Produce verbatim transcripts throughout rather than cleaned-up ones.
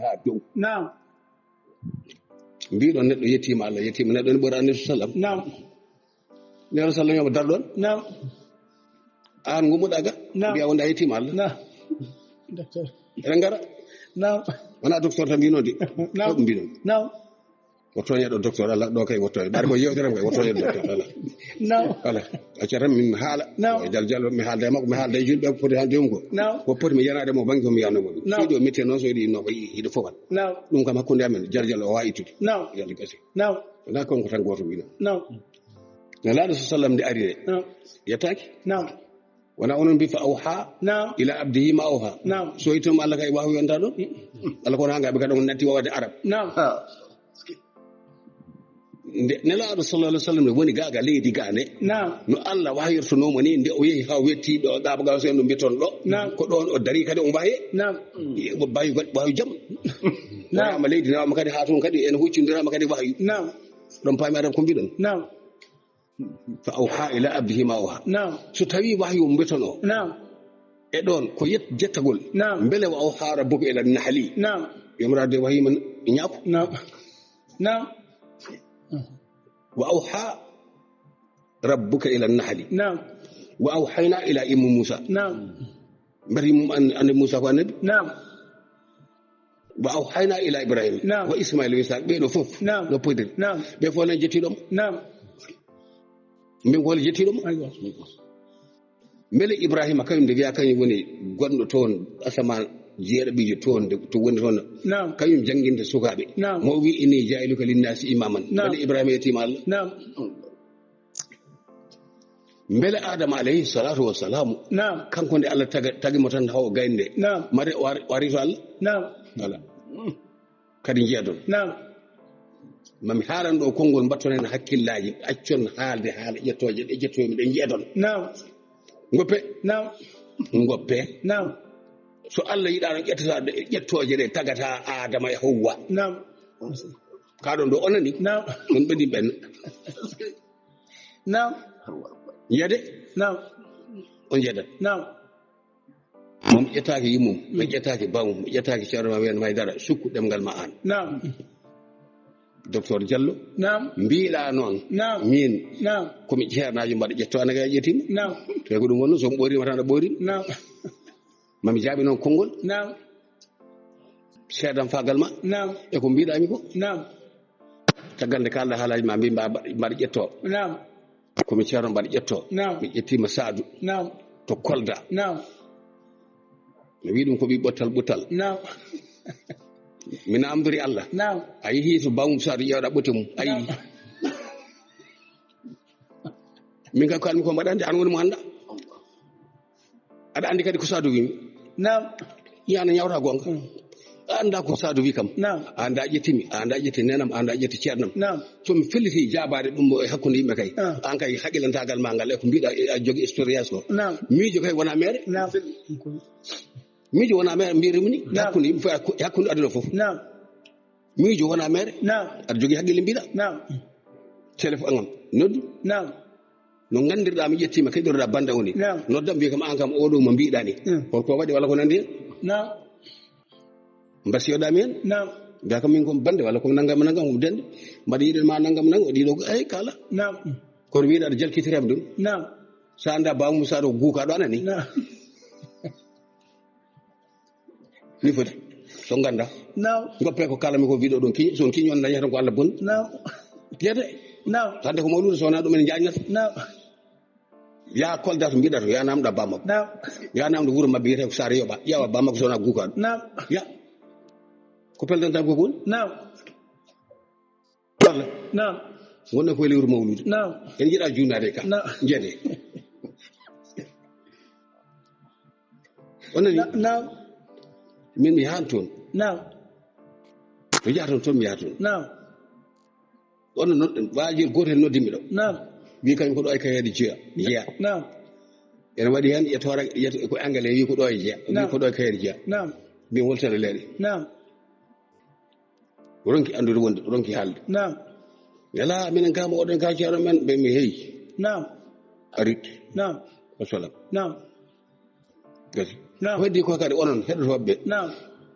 haa dow. Naam. Mbiɗon neɗɗo yettiima Allah, yettiima neɗɗo ne ɓuri Annabi sallam. Naam. Neɗɗo sallam wiyaama darɗon. Naam. Aan ngummuɗaa ga. Naam. Mbiyaa wonde a yettiima Allah. Naam. Docteur. Eɗen ngara. Naam. Wonaa docteur tan mbinoo de. Naam. Fof mbinoo. Naam. Wottoñe ɗo docteur Allah ɗo kay wottoñe. Ɓaade ko yewtere am kay wottoñe ɗo docteur Allah. Naam. Voilà. Acca tan min haala. Naam. Jal jal mi haalda e makko, mi haalda e julɓe ko poti haalde mum ko. Naam. Ko poti mi yanaade mo bannge ko mi yanoo mo. Naam. So ɗo métier noon so yiɗi no ko yiɗi fof. Naam. Ɗum kam hakkunde amen jal jal o waawi ittude. Naam. Yalla gasi. Naam. Wonaa kanko tan gooto wino. Naam. Nelaaɗo so sallam nde ari de. Naam. Yettaaki. Naam. Wona onon mbi fa awha Naam. Ila abdihi ma awha. Naam. So ittum Allah kay wahyu yonta ɗon. Allah kono hanga ɓe kadi on natti wawade arab. Naam. Ha. Nde Nelaaɗo sallallahu alaihi wasallam ne woni gaga leydi gane. Naam. No Allah wahyortonoma ni nde o yehi ha wetti ɗo ɗaba ga sen no mbiton ɗo. Naam. Ko ɗon o dari kadi on wahe. Naam. Wahyu wahyu jam. Naam. Wama leydi nawama kadi ha ton kadi en huccindirama kadi wahyu. Naam. Ɗon paami arab ko mbiɗon. Naam. Fa awha ila abdihi ma awha. Naam. So tawi wahyu mbetono. Naam. E ɗon ko yet jettagol. Naam. Mbele wa awha rabbuka ila nahli. Naam. Yomiraade wahyu man ñaako. Naam. Naam. Wa awha rabbuka ila nahli. Naam. Wa awhayna ila immi Musa. Naam. Mbati mum an-, annabi Musa ko annabi. Naam. Wa awhayna ila Ibrahim. Naam. Wa Ismail wa Ishaq ɓe ɗo fof. Naam. No podir. Naam. Ɓe fof nan jettiɗo mo. Naam. Min ko woni jettiɗo mo. Aywa. Mbele Ibrahima kañum nde wiya kañum woni gonɗo toon asamaan jeeɗaɓiijo toon nde to woni toon. Naam. Kañum jannginde sukaaɓe. Naam. Mo wi inni jaa'iluka linnaasi imaman. Naam. Mbele Ibrahima yettiima Allah. Naam. Mbele Adama alayhi salatu wa salamu. Naam. Kanko nde Allah taga-, tagi mo tan hawo gaynde. Naam. Mare o ari, o ari to Allah. Naam. Voilà. Kadi njeedon. Naam. Mami haalan ɗo konngol mbatton hen hakkillaaji, accon haalde haala ƴettooje ɗe ƴettomi ɗe njeedon. Naam. Ngoppe. Naam. Ngoppe. Naam. So Allah yiɗaano ƴettata ɗe, ƴettooje ɗe tagata Adama e Hawwa. Naam. Kaɗon ɗo onani. Naam. On ɓedi ɓen. Naam. Yede. Naam. On jeedat. Naam. Mo mi ƴettaaki yimmum, mi ƴettaaki bawum, mi ƴettaaki ceerno ma wiyan may dara, sukku ɗemngal ma aan. Naam. Docteur Diallo. Naam. Mbiɗa noon. Naam. Min. Naam. Ko mi ceernaajo mbaɗa ƴetto ana ga ƴettima. Naam. Te ko ɗum wonno so mi ɓoorima tan aɗa ɓoorima. Naam. Mami jaaɓi noon konngol. Naam. Seedam fagal ma. Naam. E ko mbiɗami ko. Naam. Caggal nde kaalɗa haalaaji ma mbi mbaɗa ƴetto. Naam. Ko mi ceerno mbaɗa ƴetto. Naam. Mi ƴettima Saadu. Naam. To Kolda. Naam. Mi wi ɗum ko ɓi ɓottal ɓuttal. Naam. Mi namdori Allah. Naam. A yehi to bawum Saadu ƴeewɗa ɓotte mum. A yehi. Naam. Min kam kalmi ko mbaɗande an woni mo annda. Aɗa anndi kadi ko Saadu wimi. Naam. Yana ñawta gonga. Mm. A annda ko Saadu wi kam. Naam. A annda ƴettimi, a annda ƴetti nenam, a annda ƴetti ceernam. Naam. To mi felliti jaabaade ɗum e hakkunde yimɓe kay. Ah. An kay haqqilantagal ma ngal e ko mbiɗa e a jogi expérience o. Naam. Miijo kay wona mere. Naam. Miijo wona mere mbiyatemi ni. Naam. Hakkunde yimɓe fof, e hakkunde aduna fof. Naam. Miijo wona mere. Naam. Aɗa jogi haqqille mbiɗa. Naam. Téléphone am noddu. Naam. No nganndirɗaa mi ƴettiima, keɗorɗaa bannda woni. Naam. Noddam mbiya kam aan kam oɗo mo mbiɗaa ni. Mm. Holko waɗi walla ko nanndi heen? Naam. Mbasiyoɗaa mi heen? Naam. Mbiya kam min ko bannde walla ko nanngam nanngam ko dende. Mbaɗa yiɗen ma nanngam nanngam, ɗiɗo ko ay kala. Naam. Kono wiɗa aɗa jalkitiri am ɗum. Naam. Sa annda Ba Moussa ɗo guuka ɗo anani. Naam. Ni foti. So ngannda. Naam. Ngoppe ko kala mi ko wiɗo ɗum kiñi, so on kiñi on dañata ko Allah boni. Naam. Yede. Naam. Hande ko mawlude so wona ɗum en jañnata. Naam. Ya Kolda to mbiɗa to, ya namɗa Ba makko. Naam. Ya namɗa wuro mabbe wiyete ko Saare Yoɓa. Yawa Ba makko so wona guukaɗo. Naam. Ya. Ko peldantam ko woni? Naam. Walla? Naam. Wonno ko e lewru mawlude. Naam. En jiɗa juunaade ka. Naam. Jede. On nani? Na-, naam. Min mi yahan toon. Naam. Mi yaha toon, toon mi yaha toon. Naam. On no-, waajir gooto heen noddimi ɗo. Naam. Wi kañum ko ɗo e Kayar jeya. Jeya. Naam. Ene waɗi heen ƴettoore, ƴet-, ko anglais wi ko ɗo e jeya. Wi Naam. Ko ɗo e Kayar jeya. Naam. Min woltere leeɗe. Naam. Ronki anndude wonde, ronki haalde. Naam. Nela minen kam oɗon ka ceerno men, ɓe mi heyi. Naam. Arit. Naam. Wassalam. Naam. Gasi. Naam. Ko heddi ko kadi onon heɗotooɓe ɓe. Naam.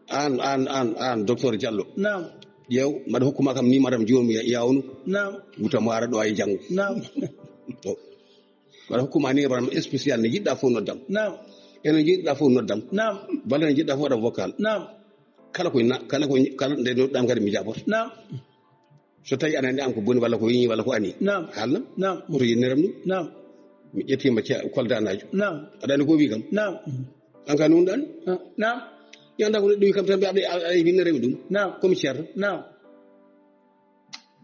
Aan, aan, aan, aan, Docteur Diallo. Naam. Ƴeew, mbaɗa hokkuma kam numéro am jooni, ya-, yawnu. Naam. Wuta mo ara ɗo ay janngo. Naam. To. Mbaɗa hokkuma numéro am spécial, ne jiɗɗa fof noddam. Naam. Ene jiɗɗa fof noddam. Naam. Walla ne jiɗɗa fof waɗa vocal. Naam. Kala ko na-, kala ko, kala nde noddam kadi mi jaɓoto. Naam. So tawi aɗa anndi an ko boni walla ko weñi walla ko ani. Naam. Haalnam. Naam. Woto yinniram ɗum. Naam. Mi ƴettima ce-, koldanaajo. Naam. Aɗa anndi ko wi kam? Naam. An ka nunɗan? Ah, naam. Yanda ko neɗɗo wi kam tan ɓe aɗa, aɗa, aɗa yinnirami ɗum. Naam. Comme ceerno. Naam.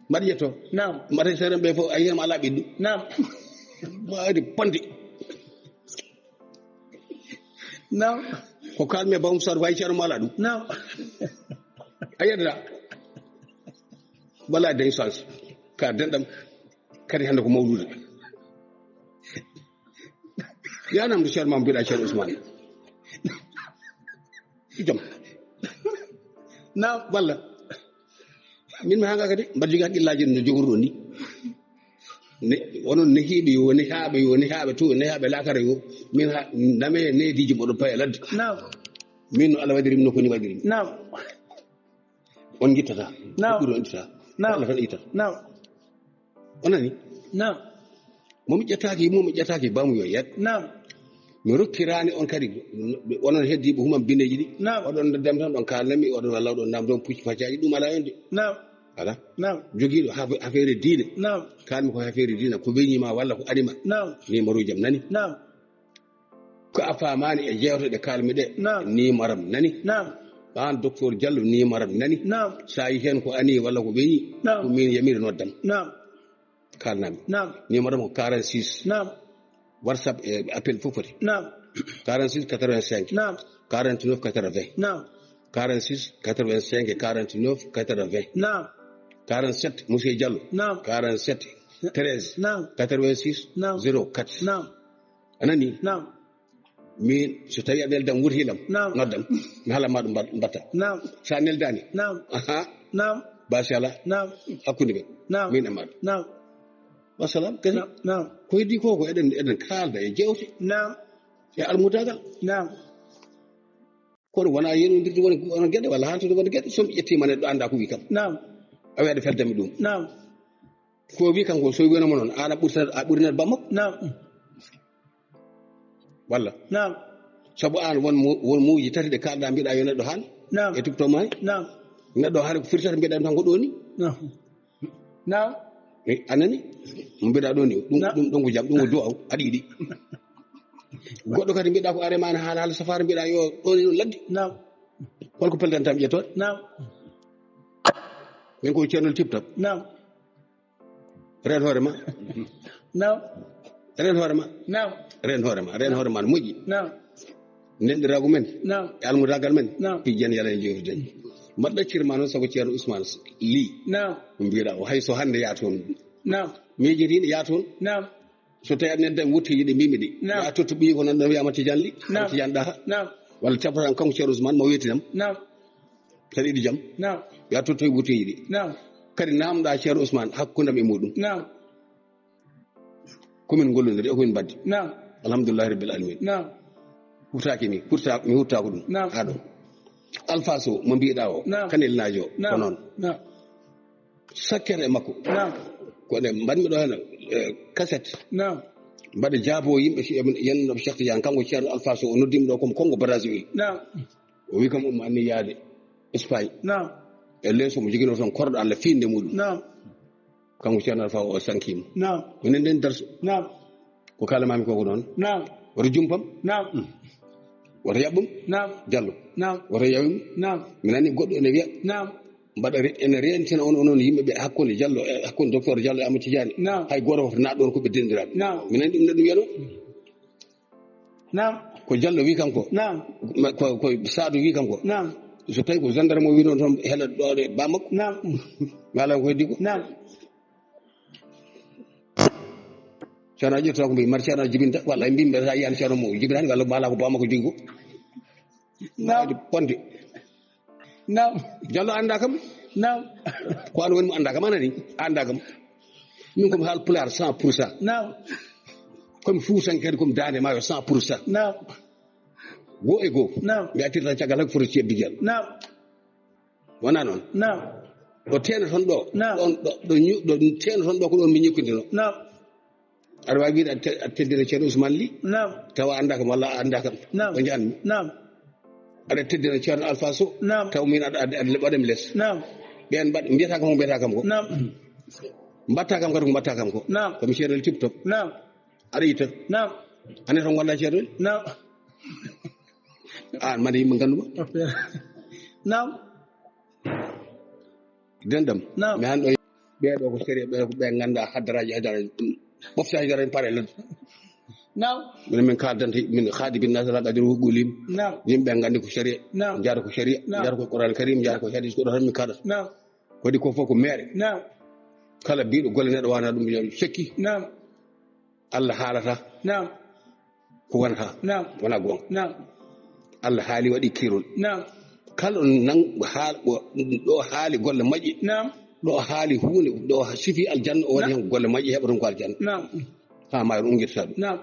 Mbaɗa ƴetto. Naam. Mbaɗa seeɗa ɓe fof, a yiyam ala ɓiɗɗo. Naam. Mbaɗi bonde. Naam. Ko kalmi e Bawum Sar, way ceerno mo ala ɗum. Naam. A yedda. Wala dañ chance. Ka denɗam. Kadi hannde ko mawlude. Yanam de ceerno ma mbiɗa ceerno Ousmane. Jam. Naam. Walla. Min mi hanga kadi, mbaɗa jogi haqqillaaji no jogorɗo ni. Ne, onon nehiiɓe yo nehaaɓe, yo nehaaɓe to, nehaaɓe laakara yo. Min ha, name neediiji mboɗo paya ladde. Naam. Min no Allah waɗiri mi no ko ni waɗiri mi. Naam. On ngittata. Naam. Ɓuri on ittata. Naam. Allah tan ittata. Naam. O nani? Naam. Mo mi ƴettaaki, mo mi ƴettaaki, baamu yo yet. Naam. Mi rokkiraani on kadi, onon heddiiɓe humam bineeji ɗi. Naam. Oɗon noddam tan, ɗon kaalnami, oɗon walla oɗon namdon pucci faccaaji, ɗum alaa yon de. Naam. Alaa. Naam. Jogiiɗo ha-, affaire diine. Naam. Kaalmi ko affaire diine, ko weñi ma walla ko ani ma. Naam. Numéro jam nani? Naam. Ko a faamaani e jeewte ɗe kaalmi ɗe, Naam. Numéro am nani? Naam. Aan Docteur Diallo, numéro am nani? Naam. So a yi heen ko ani walla ko weñi, Naam. Ko min yamiɗo noddam. Naam. Kaalnami. Naam. Numéro am ko quarante-six. Naam. WhatsApp e appel fof foti. Naam. Quarante-six quatre-vingt-cinq. Naam. Quarante-neuf quatre-vingts. Naam. Quarante-six quatre-vingt-cinq et quarante-neuf quatre-vingts. Naam. Quarante-sept, Monsieur Diallo. Naam. Quarante-sept treize. Naam. Quatre-vingt-six Naam. zéro quatre. Naam. A nani? Naam. Min, so tawi a neldan wurtilam, Naam. Noddam. Mi haala ma ɗum mbat-, mbatta. Naam. Sa neldani? Naam. Aha. Naam. Basi ala. Naam. Hakkunde men. Naam. Min e maɗa. Naam. Wassalam. Kadi Naam. Naam. Ko heddi ko, ko eɗen, eɗen kaalda e jewte. Naam. E almudagal. Naam. Kono wona yenodirde woni, wona geɗe walla hantude woni geɗe. So mi ƴettima neɗɗo anda ko wi kam. Naam. A wiya aɗa feldami ɗum. Naam. Ko wi kanko, so wiyano mo noon, an a ɓurta-, a ɓurinat bammakko. Naam. Walla? Naam. Sabu an won mo-, won muuji tati ɗe kaalɗa mbiɗa yo neɗɗo han. Naam. E tupto ma. Naam. Neɗɗo han ko firtata mbiɗa tan ko ɗoni. Naam. Naam. E, a nani? Mbiɗa ɗoni. Ɗum, Naam. Ɗum, ɗum ko jam, ɗum ko duwaw. Aɗa yiɗi. Goɗɗo kadi mbiɗa ko are ma ne haala, haala safara mbiɗa yo ɗoni ɗum ladde. Naam. Holko peldantam ƴettoɗo? Naam. Min ko ceernol tip top. Naam. Reen hoore ma. Naam. Reen hoore ma. Naam. Reen hoore ma. Reen hoore ma no moƴƴi. Naam. Nenɗiraagu men. Naam. E almudaagal men. Naam. Tijjani yala en jewtiden. Mbaɗɗa cirma noon sabu Ceerno Ousmane Ly. Naam. Ko mbiɗa o hay so hannde yaa toon. Naam. Miijitiiɗo yaa toon. Naam. So tawi aɗa nelda e wutteeji ɗi mbimi ɗi. Naam. Yaa tottu ɓiyi ko nan ɗon wiyama Tijjani Ly. Naam. Tijjani Daha. Naam. Walla cappata kanko Ceerno Ousmane mo wiytinam. Naam. Kadi iɗi jam. Naam. Yaa tottu e wutteeji ɗi. Naam. Kadi namɗa Ceerno Ousmane hakkundam e muɗum. Naam. Ko min gollondiri, e ko min mbaddi. Naam. Alhamdulillahi rabbil alamin. Naam. Hutaaki mi, hutta-, mi huttaako ɗum. Naam. Haa ɗo. Alpha Sow, mo mbiɗa o, Naam. Kanel Naajo, Naam. Ko noon. Naam. Sakkere e makko. Naam. Ko nde mbaɗmi ɗo heen, eh, cassette. Naam. Mbaɗa jaabo yimɓe, si-, yenno Cheikh Tidiane, kanko Ceerno Alpha Sow, o noddimi ɗo, komo Congo Brazzaville. Naam. O wi kam, omo anni yaade Espagne. Naam. E leeso mo joginoo toon korɗo Allah fiinde muɗum. Naam. Kanko Ceerno Alfa o sankima. Naam. Minen nden darso. Naam. Ko kala mami koko noon. Naam. Woto jumpam. Naam. Mm. Woto yaɓɓum. Naam. Jallo. Naam. Woto yawim. Naam. Mi nani goɗɗo ene wiya. Naam. Mbaɗa re-, ene rentina on, onon yimɓe ɓe hakkunde Jallo e hakkunde Docteur Jallo e Amadou Tidiane. Naam. Hay gooto woto naat ɗon ko ɓe dendiraaɓe. Naam. Mi nani ɗum neɗɗo wiyano. Naam. Ko Jallo wi kanko. Naam. Ma-, ko, ko Saadu wi kanko. Naam. So tawi ko gendarme o wino toon hela ɗo ɗe ba makko. Naam. Wala ko heddi ko. Naam. Ceerno a ƴetta ko mbi mar Ceerno a jibinta, walla e mbimɓe sa yiyani Ceerno mo jibinani, walla mala ko ba makko jogi ko. Naam. Waɗi ponde. Naam. Jallo anda kam. Naam. Ko an woni mo anda kam, anani? Anda kam. Min komi haal pulaar cent pour cent. Naam. Komi fuutanke kadi komi daande maayo cent pour cent. Naam. Goo e goo. Naam. Mi artirta caggal hakko foti ceeb bijal. Naam. Wonaa noon. Naam. Ɗo teeno toon ɗo. Naam. Ɗon ɗo, ɗo ñu-, ɗo teeno toon ɗo ko ɗoon min ñokkindino. Naam. Aɗa waawi wiide aɗa te-, aɗa teddina Ceerno Ousmane Ly. Naam. Tawa anndaa kam walla a anndaa kam. Naam. Ko njaanmi. Naam. Aɗa teddina Ceerno Alpha Sow. Naam. Taw min aɗa, aɗa, aɗa waɗa mi les. Naam. Ɓeen mbaɗ-, mbiyata kam ko mbiyata kam ko. Naam. Mbaɗta kam kadi ko mbaɗta kam ko. Naam. Ko mi Ceerno Ly tip top. Naam. Aɗa yitta. Naam. Ane to ngonɗa Ceerno Ly? Naam. Aan mbaɗa yimɓe nganndu ma. Naam. Denɗam. Naam. Mi hannde o ɓee ɗo ko sariya, ɓee ko ɓe ngannda haddaraaji, haddaraaji. Ɓofta haddaraaji pare lan. Naam. Min, min kaaldanta, min haadi bin naas ala qadri wuqulihim. Naam. Yimɓe nganndi ko sariya. Naam. Njaada ko sariya. Naam. Njaada ko Qur'an Karim, njaada ko hadis, ko ɗo tan min kaadata. Naam. Waɗi ko fof ko meere. Naam. Kala biiɗo golle neɗɗo waɗana ɗum, yo sekki. Naam. Allah haalata. Naam. Ko wonata. Naam. Wona goonga. Naam. Allah haali waɗi kiirol. Naam. Kala ɗo nan-, haal-, ɗo, ɗo haali golle moƴƴe. Naam. Ɗo haali huunde, ɗo sifi aljanna, o waɗi Naam. Heen golle moƴƴe, heɓa ɗum ko aljanna. Naam. Haa maayo ɗum ngitta ɗum. Naam.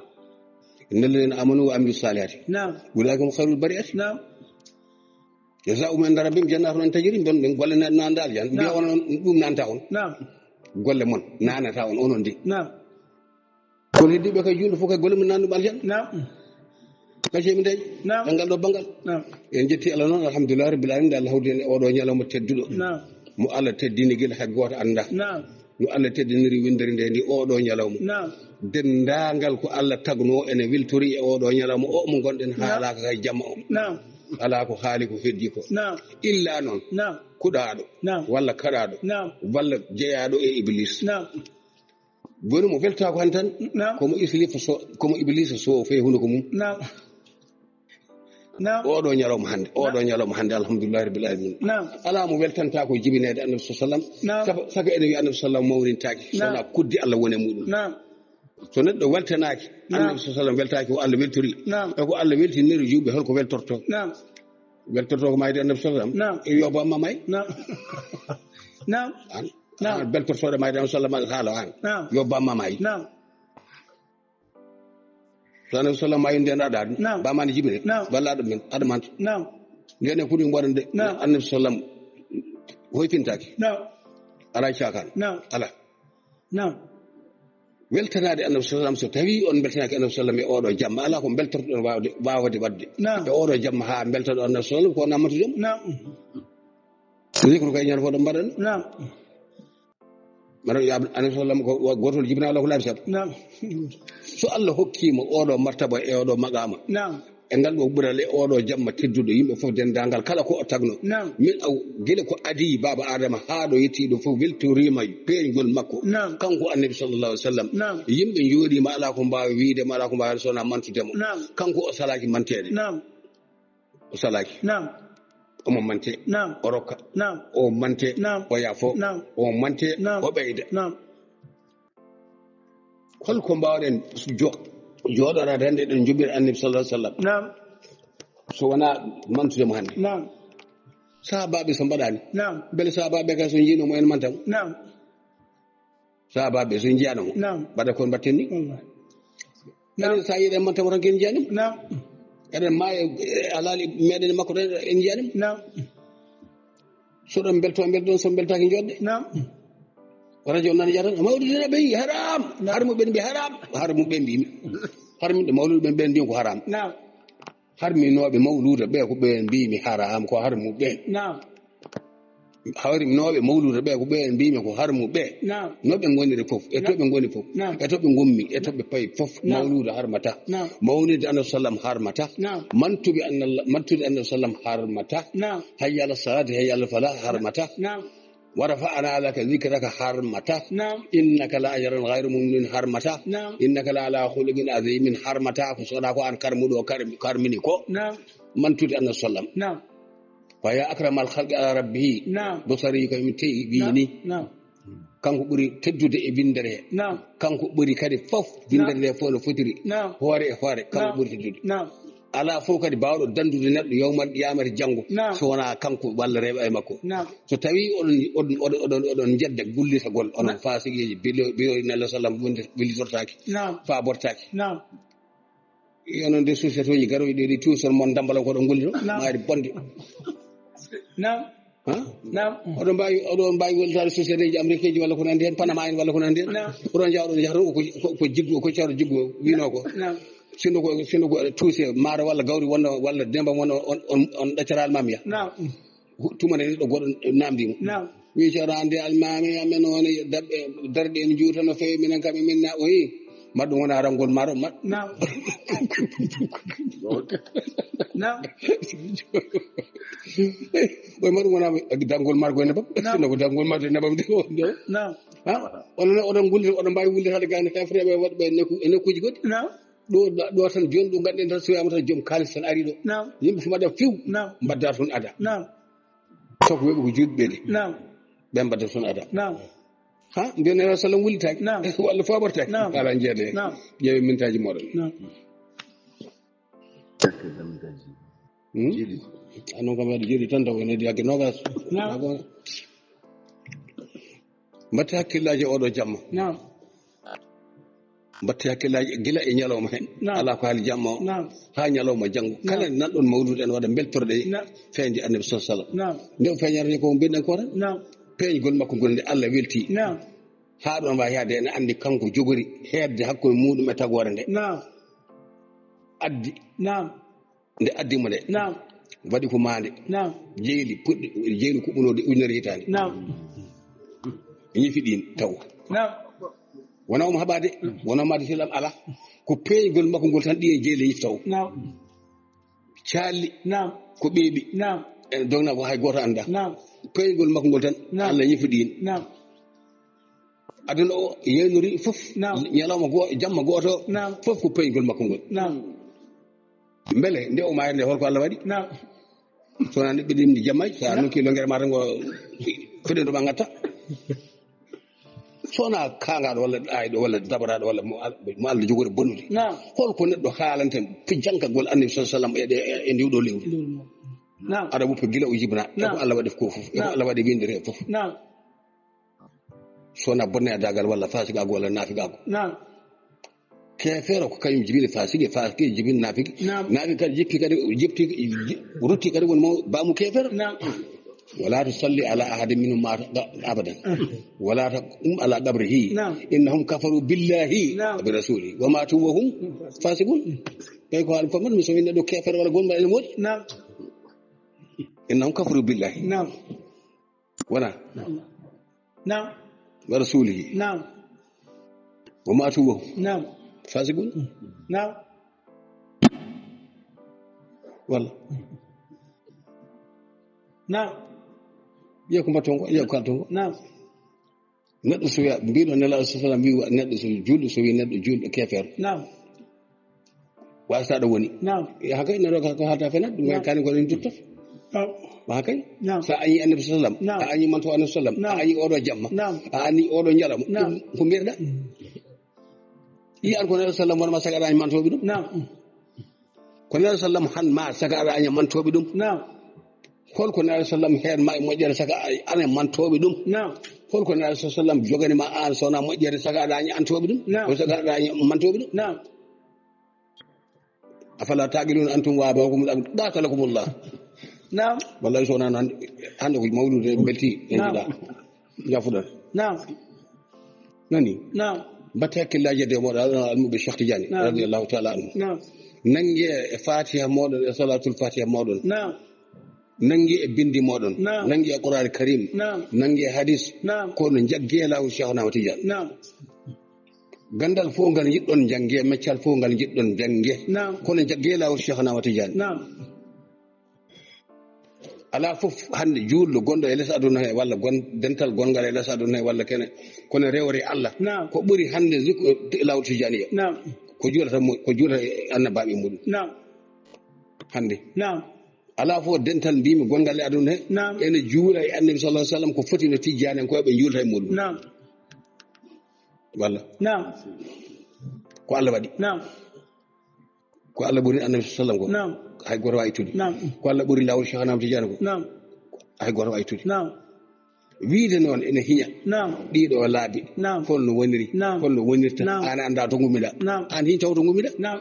Inna alladhina amanu wa amilu salihati. Naam. Ulaika hum khairul bariyati. Naam. Jazaa'uhum inda rabbihim jannatun tajri, ɓen, ɓen golle nan-, nanda aljanna. Mbiya Naam. Onon, ɗum nanta on. Naam. Golle mon nanata on, onon de. Naam. Kono heddiiɓe kay juulɗo fof kay golle mum nannuɓe aljanna. Naam. Kadi mi dañi. Naam. E ngal ɗo banngal. Naam. En jetti Allah noon, alhamdulillahi rabbil alamin, nde Allah hawri en e oɗo ñalawma tedduɗo. Naam. Mo Allah teddini gila hay gooto annda. Naam. No Allah teddiniri winndere nde ndi oɗo ñalawma. Naam. Denndaangal ko Allah tagno ene weltori e oɗo ñalawma o mo ngonɗen Naam. Haalaaka kay jamma o. Naam. Alaa ko haali ko heddi ko. Naam. Illa noon Naam. Kuɗaaɗo Naam. Walla kaɗaaɗo Naam. Walla jeyaaɗo e Iblis. Naam. Woni mo weltaako han tan, Naam. Komo Islif so, komo Iblisa so fee hunuko mum. Naam. Naam. Oɗo ñalawma hannde, oɗo Naam. Ñalawma hannde, alhamdulillahi rabbil alamin. Naam. Alaa mo weltantaako jibineede Annabi sallallahu alaihi wasallam. Naam. Saka, saka ene wiya Annabi sallallahu mawnintaake. Naam. Sona kuddi Allah woni e muɗum. Naam. So neɗɗo weltanaaki, Naam. Annabi sallallahu alaihi wasallam weltaaki ko Allah weltori. Naam. E ko Allah weltiniri juuɓe, holko weltorto? Naam. Weltorto ko mayde Annabi sallallahu alaihi wasallam. Naam. E yo bamma may. Naam. Naam. An, Naam. An beltortoɗo mayde Annabi sallallahu alaihi wasallam haala an. Naam. Yo bamma may. Naam. So Annabi sallallahu alaihi wasallam mayde aɗa. Naam. Bamma ne jibine. Naam. Walla aɗa men, aɗa manto. Naam. Ngene kudi mboɗon de. Naam. Annabi sallallahu alaihi wasallam hoytintaki. Naam. Ala cakan. Naam. Ala. Naam. Weltanaade Annabi sallallahu alaihi wasallam, so tawi on beltanaaki Annabi sallallahu alaihi wasallam e oɗo jamma, ala ko beltortoɗon waawde, waawde waɗde. Naam. E oɗo jamma haa beltoɗon Annabi sallallahu alaihi wasallam, ko namatude mo. Naam. Zikru kay ñande fof ɗo mbaɗen. Naam. Mbaɗa ya Annabi sallallahu alaihi wasallam ko wa-, gootol jibina Allah ko laabi sappo. Naam. So Allah hokkima oɗo martaba e oɗo maqama. Naam. E ngal ɗo ɓural e oɗo jamma tedduɗo, yimɓe fof denndaangal kala ko o tagno. Naam. Min aw gila ko adi baaba Adama haa ɗo yetti ɗo fof weltoriima peeñgol makko. Naam. Kanko Annabi sallallahu alaihi wasallam. Naam. Yimɓe njooɗiima alaa ko mbaawi wiyde mo, alaa ko mbaawi so wonaa mantude mo. Naam. Kanko o salaaki manteede. Naam. O salaaki. Naam. Omo mante. Naam. O rokka. Naam. O mante. Naam. O yaafo. Naam. O mante. Naam. O ɓeyda. Naam. Hol ko mbaawɗen jo-, jooɗoraade hannde eɗen njoɓira Annabi sallallahu alaihi wasallam? Naam. So wonaa mantude mo hannde. Naam. Sahabaaɓe so mbaɗaani. Naam. Mbele sahabaaɓe kay so njiino mo en manta mo? Naam. Sahabaaɓe so njiyaano mo. Naam. Mbaɗa ko mbaɗten ni. Wallahi. Naam. Enen sa yiɗi en manta mo tan ken njiyaani mo. Naam. Eɗen maayo e alaali meɗen makko tan en njiyaani mo. Naam. So ɗon mbelto, mbelto ɗon, so mbeltaaki njoɗde. Naam. Radio nan jara, mawludi na ɓe yi haram. Naam. Har mu ɓen mbi haram. Har mu ɓen mbi mi. Har mu ɓe mawludi ɓen ɓen mbi ko haram. Naam. Har mi nooɓe mawluda ɓe ko ɓen mbi mi haram, ko har mu ɓen. Naam. Har mi nooɓe mawluda ɓe ko ɓen mbi mi ko har mu ɓe. Naam. No ɓe ngoniri fof, e to Naam. Ɓe ngoni fof. Naam. E to ɓe ngommi, e to ɓe payi fof. Naam. Mawluda harmata. Naam. Mawlidi Annabi sallam harmata. Naam. Mantubi Annabi, mantude Annabi sallam harmata. Naam. Hayya ala salati, hayya ala falah harmata. Naam. Wa rafa'na laka dhikraka harmata. Naam. Innaka la ajran ghayru mamnun harmata. Naam. Innaka la ala khuluqin azimin harmata. Ko soda ko an karmuɗo kar-, karmini ko. Naam. Mantude Annabi sallam. Naam. Wa ya akramal khalqi ala rabbihi. Naam. Bosari ko mi teyi Naam. Wini. Naam. Kanko ɓuri teddude e windere he. Naam. Kanko ɓuri kadi fof Naam. Windere nde fof no fotiri. Naam. Hoore e hoore, kanko Naam. Ɓuri teddude. Naam. Alaa fof kadi baawɗo dandude neɗɗo yawmal qiyamati janngo. Naam. So wonaa kanko walla rewɓe e makko. Naam. So tawi oɗon, oɗon, oɗon, oɗon, oɗon njedda gullitagol, onon Naam. Faasiqeeji, bilo-, biyoyi Nello Sallam wonde wellitortaaki, Naam. Faabortaaki. Naam. Yono nde société uji garoji ɗi, ɗi tuusor mon dambala ko ɗo ngulli ɗo. Naam. Maari bonde. Naam. Ha? Naam. Oɗon mbaawi, oɗon mbaawi wallitaade société ji américain ji walla ko nandi heen, Panama en walla ko nandi heen. Naam. Oɗon njaha, oɗon njaha toon ko, ko, ko jiggo, ko ceerno jiggo wino ko. Naam. Sinno ko, sinno ko tuuse maaro walla gawri wonno, walla ndiyam wonno, on, on, on ɗaccata almaamiya. Naam. Tuma nde neɗɗo goɗɗo naamndii mo. Naam. Wi ceerno, an de almaami amen woni daɓɓe, darɗe en juuta no feewi, minen kam e min na, o yi. Mbaɗ ɗum wona rangol maaro, mbaɗ. Naam. Naam. Oy, mbaɗ ɗum wona dangol margo e nebam. Naam. Sinno ko dangol margo e nebam de, o, de. Naam. Ha? Onon, oɗon ngulli, oɗon mbaawi wulde hade gayno hefreɓe waɗɓe e nokku-, e nokkuuji goɗɗi. Naam. Ɗo, ɗo tan jooni ɗo nganɗen tan so wiyama tan joom kaalis tan ari ɗo. Naam. Yimɓe so mbaɗa few, naam, mbadda toon ada. Naam. Taw ko weɓe ko juutɓe de. Naam. Ɓe mbadda toon ada. Naam. Ha, mbiyen Nelaɗo sallam wullitaaki. Naam. Walla fooɓortaaki. Naam. Ala jeede. Naam. Ƴeewe mintaaji mooɗon. Naam. Hmm? Jeeɗiɗi. Anon kam waɗi jeeɗiɗi tan taw ene heddi hakke noogas. Naam. Mbatte hakkillaaji e oɗo jamma. Naam. Mbatte hakkillaaji gila e ñalawma heen. Naam. Alaa ko haali jamma o. Naam. Haa ñalawma janngo. Naam. Kala nanɗon mawluudu en waɗa mbeltorde. Naam. Feeñde Annabi sallallahu alaihi wasallam. Naam. Nde o feeñata ni ko mbiɗen ko tan. Naam. Peeñgol makko ngol nde Allah welti. Naam. Haa ɗon waawi yaade ene anndi kanko jogori heedde hakkunde muɗum e tagoore nde. Naam. Addi. Naam. Nde addi mo nde. Naam. Waɗi ko maande. Naam. Jeyli puɗɗi, jeyli kuɓɓunoo de ujunere hitaande. Naam. Ñifi ɗin taw. Naam. Wona omo haɓaade, wona maade filam ala. Ko peeñgol makko ngol tan ɗi e jeyli ñifi taw. Naam. Caalli. Naam. Ko ɓeeɓi. Naam. En dogna ko hay gooto annda. Naam. Peeñgol makko ngol tan. Naam. Allah ñifi ɗin. Naam. Aduna o yeynori fof. Naam. Ñalawma go-, jamma gooto. Naam. Fof ko peeñgol makko ngol. Naam. Mbele nde o maayri nde, holko Allah waɗi? Naam. So wonaa neɗɗo ɗimɗi jamma, so a, naam, nokki longere ma tan ngo feɗen ɗo ma ngatta. So wonaa kaangaaɗo walla ɗaayɗo walla dabaraaɗo walla mo Al-, mo Allah jogori bonnude. Naam. Holko neɗɗo haalanta fi jankagol Annabi sallallahu alaihi wasallam e, e, e ndiwɗo lewru? Lewru mo. Naam. Aɗa woppa gila o jibna. Naam. E ko Allah waɗi ko fof. E ko, naam, Allah waɗi windere fof. Naam. So wonaa bonnayaagal walla faasigaagu walla naafigaagu. Naam. Keefeero ko kañum jibini faasigi, faasigi jibini naafigi. Naam. Naafigi kadi jippi kadi, jippi, ji-, rutti kadi woni mo baamu keefeero. Naam. ولا تصل على أحد منهم مات أبدا. ولا تقم على قبره. Naam. إنهم كفروا بالله، naam، وبرسوله وماتوا وهم فاسقون. Ɓe ko haali ko man, mi so winde ɗo keefeero walla gonɗo ene moƴƴi. Naam. إنهم كفروا بالله. Naam. Wona. Naam. Naam. ورسوله. Naam. وماتوا وهم، naam، فاسقون. Naam. Walla. Naam. Ƴeew ko mbatton ko, ƴeew ko kalton ko. Naam. Neɗɗo so wiya, mbiɗo Nelaaɗo sallallahu alaihi wasallam wi, neɗɗo so juulɗo, so wi neɗɗo juulɗo keefeero. Naam. Wasata ɗo woni. Naam. E, haa kay, neɗɗo ka, ko haalta fenat, ɗum, naam, kay kani ko en dutto. Naam. Haa kay. Naam. So a añi Annabi sallam, naam, a añi manto Annabi sallam, naam, a añi oɗo jamma, naam, a añi oɗo ñalawma, naam, ɗum ko mbiɗa. Yi an ko Nelaaɗo sallam wonma saga añi mantoɓe ɗum. Naam. Ko Nelaaɗo sallam han ma saga añi mantoɓe ɗum. Naam. Holko Nelaaɗo sallam heen ma e moƴƴere saga añi mantoɓe ɗum. Naam. Holko Nelaaɗo sallam jogani ma an so wonaa moƴƴere saga añi antoɓe ɗum. Naam. Ko saga añi mantoɓe ɗum. Naam. أفلا تعقلون أنتم وآباؤكم الأقدمون قاتلكم الله. Naam. Wallahi so wonaa hannde, hannde ko mawluudu en belti, en, naam, njiɗa. Jafuɗon. Naam. Nani? Naam. Mbatte hakkillaaji e moɗon, almuɓe Cheikh Tidiane, naam, radiyallahu ta'ala anhu. Naam. Nange e Fatiha moɗon, e Salatul Fatiha moɗon. Naam. Nange e bindi moɗon. Naam. Nange e Qur'an Karim. Naam. Nange e hadis. Naam. Kono jagge laawol Cheikhna Ahmad Tidiane. Naam. Gandal fof ngal njiɗɗon jannge, meccal fof ngal njiɗɗon jannge. Naam. Kono jagge laawol Cheikhna Ahmad Tidiane. Naam. Alaa fof hannde juulɗo gonɗo e les aduna he, walla gon-, dental gongal e les aduna he, walla kene, kono rewre Allah. Naam. Ko ɓuri hannde zikr-, laawol Tijaaniya. Naam. Ko juulata mo, ko juulata e annabaaɓe muɗum. Naam. Hannde. Naam. Alaa fof dental mbimi gongal e aduna he. Naam. Ene juula e Annabi sallallahu alaihi wasallam ko foti no Tijjani en ko ɓe juulata e muɗum. Naam. Walla? Naam. Ko Allah waɗi. Naam. Ko Allah ɓuri Annabi sallallahu alaihi wasallam ko. Naam. Hay goto wawi ittude. Naam. Ko Allah ɓuri laawol Cheikh Ahmad Tidiane ko. Naam. Hay goto wawi ittude. Naam. Wiide noon ene hiña. Naam. Ɗiɗo laabi. Naam. Holno woniri? Naam. Holno wonirta? Naam. An anda to ngummiɗa. Naam. An hiñ taw to ngummiɗa. Naam.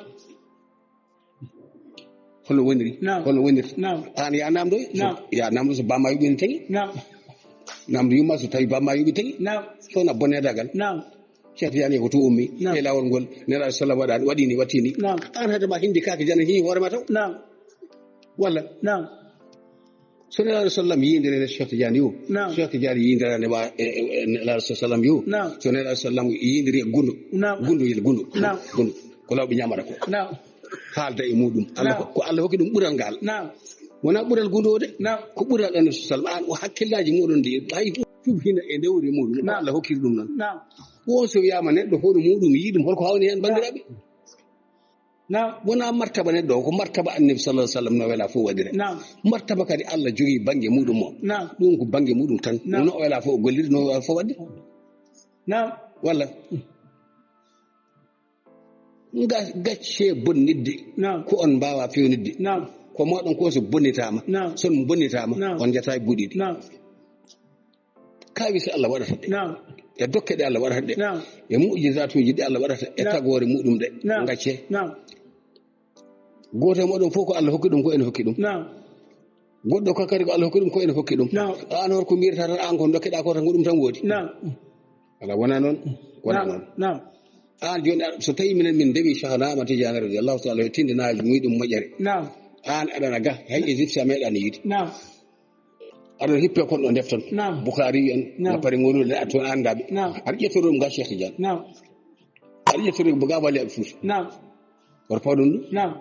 Holno woniri? Naam. Holno woniri? Naam. Aan ya namdo? Naam. Ya namdo so bamma yuɓini tagi? Naam. Namdo yumma so tawi bamma yuɓi tagi? Naam. Sona bonne dagal? Naam. Cheikh Tidiane ko to ummi? Naam. E lawol ngol, nela sallam waɗani, waɗini, wattini. Naam. Aan hade ma hindi kake jana hi hoore ma taw? Naam. Walla? Naam. So nela sallam yindire ne Cheikh Tidiane yo? Naam. Cheikh Tidiane yindirane wa e, e, e nela sallam yo? Naam. So nela sallam yindiri e gundo? Naam. Gundo yel gundo. Naam. Gundo. Ko lawɓe ñamata ko. Naam. Haalda e muɗum. Allah, ko Allah hokki ɗum ɓural ngal. Naam. Wona ɓural gundo de. Naam. Ko ɓural Annabi sallam. An o hakkillaaji muɗum de. Hay tub hina e ndewri muɗum. Naam. Allah hokkiri ɗum noon. Naam. Won so wiyama neɗɗo hono muɗum yiɗum, holko hawni hen, bandiraɓe? Naam. Wona martaba neɗɗo o, ko martaba Annabi sallallahu alaihi wasallam no wela fof waɗira. Naam. Martaba kadi Allah jogii bangge muɗum o. Naam. Ɗum ko bangge muɗum tan. Naam. No wela fof golliri, no wela fof waɗde. Naam. Walla? Ga-, gacce bonnidde. Naam. Ko on mbawa fewnidde. Naam. Ko moɗon ko so bonnitama. Naam. Son bonnitama, naam, on jata e buɗiɗi. Naam. Kawi so Allah waɗata ɗe. Naam. E dokke ɗe Allah waɗata ɗe. Naam. E mu'jizatuji ɗi Allah waɗata. E, naam, tagoore muɗum ɗe. Naam. Gacce. Naam. Goto e moɗon fof ko Allah hokki ɗum, ko ene hokki ɗum. Naam. Goɗɗo ko kadi ko Allah hokki ɗum, ko ene hokki ɗum. Naam. An hol ko mbiyata tan, an ko dokkeɗa ko tan, ko ɗum tan woodi. Naam. Ala, wona noon. Wona, naam, noon. Naam. An joni, a-, so tawi minen min ndewi Cheikhna Ahmad Tidiane radiyallahu ta'ala anhu, tindinaaji muɗum moƴƴere. Naam. An aɗana ga, hay Égypte a meeɗani yiide. Naam. Aɗa hippe kon ɗo deftan. Naam. Bukhari en, naam, na pare ngolu le ato andaɓe. Naam. Aɗa ƴetto ɗum ga Cheikh Tidiane. Naam. Aɗa ƴetto ɗum ga wali aɓe Fuuta. Naam. War pawɗum ɗum? Naam.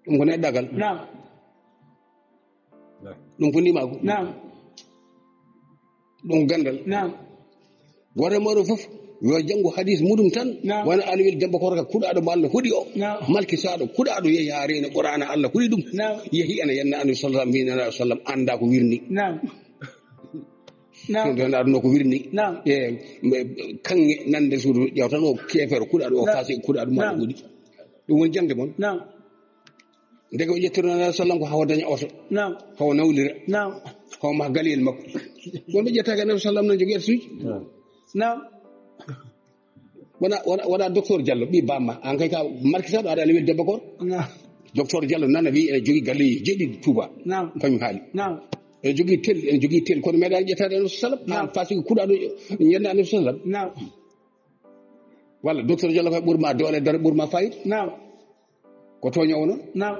Ɗum ko neɗɗagal. Naam. Ɗum ko ndimaagu. Naam. Ɗum gandal. Naam. Gooto e mooɗon fof yo janngu hadis muɗum tan. Naam. Wona Aliwel Demba Korka kuɗaaɗo mo Allah huɗi o. Naam. Malkisaaɗo kuɗaaɗo yehi haa reeni Qur'aana Allah huɗi ɗum. Naam. Yehi ene yenna Annabi sallallahu alaihi wasallam, anda ko wirni. Naam. Naam. Ɗum ɗon aduna ko wirni. Naam. E, mbe, kanŋe nande suudu ƴeew tan o keefeero kuɗaaɗo o. Naam. Faasi kuɗaaɗo mo Allah huɗi. Ɗum woni jaŋde mon. Naam. Ndeke o ƴettirno Annabi sallam ko hawa daña oto. Naam. Hawa nawlira. Naam. Hawa maha galiyel makko. Wonɓe ƴettaaki Annabi sallam nan jogii oto suuji. Naam. Wona, wona, wona docteur Diallo, ɓii bamma. An kay ka markitaɗo aɗa Aliwel Demba Korka. Naam. Docteur Diallo nana wi ene jogii galleeji jeeɗiɗi Touba. Naam. Kañum haali. Naam. Ene jogii tel, ene jogii tel, kono meeɗa ƴettaade Annabi sallam. Naam. An faasi ko kuɗaaɗo ñande Annabi sallam. Naam. Walla docteur Diallo kay ɓurma doole, dara ɓurma fayida. Naam. Ko tooñoowo noon. Naam.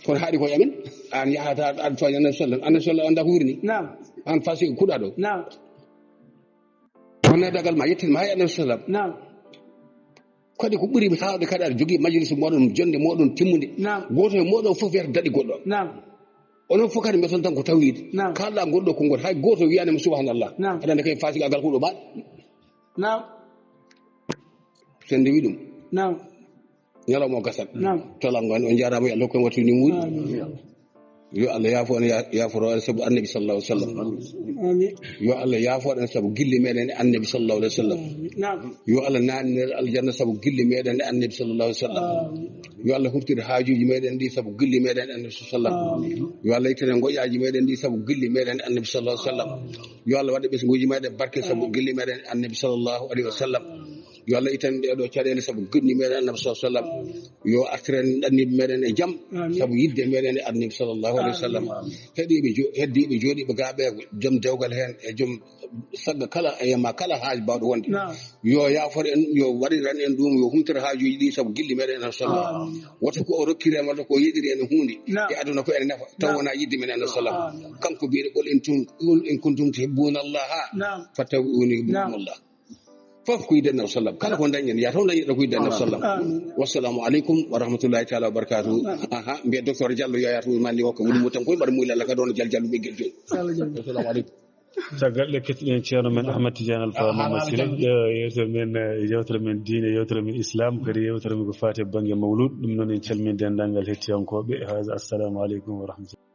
Kono haaɗi ko e amen. An yahata aɗa tooña Annabi sallam. Annabi sallam anda ko wirni. Naam. An faasi ko kuɗaaɗo. Naam. Kono neɗɗagal ma yettin ma hay Annabi sallam. Naam. Kadi ko ɓuri mi haawde kadi aɗa jogii majlisu moɗon, jonde moɗon timmunde. Naam. Gooto e moɗon fof wiyata daɗi goɗɗo. Naam. Onon fof kadi mbeton tan ko tawiide. Naam. Kalɗa ngol ɗo konngol, hay gooto wiyaani mo subhanallah. Naam. Aɗa andi kay faasiqaagal ko ɗo baɗ. Naam. Sen ndewi ɗum. Naam. Ñalawma o gasat. Naam. Talango en, on njaaraama, yo Allah hokku en wattu ni muuɗi. Amiin. Yo Allah yaafo en, ya-, yaaforo en sabu Annabi sallallahu alaihi wasallam. Amiin. Yo Allah yaafo en sabu gilli meɗen e Annabi sallallahu alaihi wasallam. Naam. Yo Allah naatnu en aljanna sabu gilli meɗen e Annabi sallallahu alaihi wasallam. Amiin. Yo Allah huftire haajuuji meɗen ɗi sabu gilli meɗen e Annabi sallallahu alaihi wasallam. Amiin. Yo Allah ittane ngoƴaaji meɗen ɗi sabu gilli meɗen e Annabi sallallahu alaihi wasallam. Yo Allah waɗe ɓesnguuji meɗen barke sabu gilli meɗen e Annabi sallallahu alaihi wasallam. Yo Allah ittane ɗee ɗo caɗeele sabu gilli meɗen e Annabi sallallahu alaihi wasallam. Yo artiren ɗanniiɓe meɗen e jam. Amiin. Sabu yidde meɗen e Annabi sallallahu alaihi wasallam. Amiin. Heɗiiɓe jo-, heddiiɓe jooɗiiɓe gaaɓe, joom dewgal heen e joom sagga kala e yamma kala haaj baawɗo wonde. Naam. Yo yaafor en, yo waɗiran en ɗum, yo humtir haajuuji ɗi sabu gilli meɗen e Annabi sallallahu alaihi wasallam. Amiin. Wota ko o rokkiri en, wata ko yeɗiri en huunde. Naam. E aduna ko ene nafa, taw, naam, wona yidde men e Annabi sallallahu alaihi wasallam. Amiin. Kanko biyeɗo, "Qul in tun-, qul in kuntum tuhibbuna Allaha, naam, fattabi'uni yuhbibkumu, naam, Allah." Fof ko yidde Annabi sallam. Kala ko dañen, yaa taw dañen ɗo ko yidde Annabi sallam. Amiin. Wassalamu alaikum wa rahmatullahi ta'ala wa barakatuh. Amiin. Aha, mbiya docteur Diallo yo yaatu mandi hokka woni mo tan koy mbaɗa muuli Allah ka ɗon Diallo Diallo ɓe gel joyi. Yo Allah jaaraama. Assalamu alaikum. Caggal nde kettiɗen ceerno men Ahmad Tidiane Alpha Mamadou Siré, eh, yewtere men, eh, yewtere men diine, yewtere men Islam, kadi yewtere men ko faati e bannge mawlud. Ɗum noon en calmini denndaangal hettiyankooɓe. Haza, assalamu alaikum wa rahmatullahi.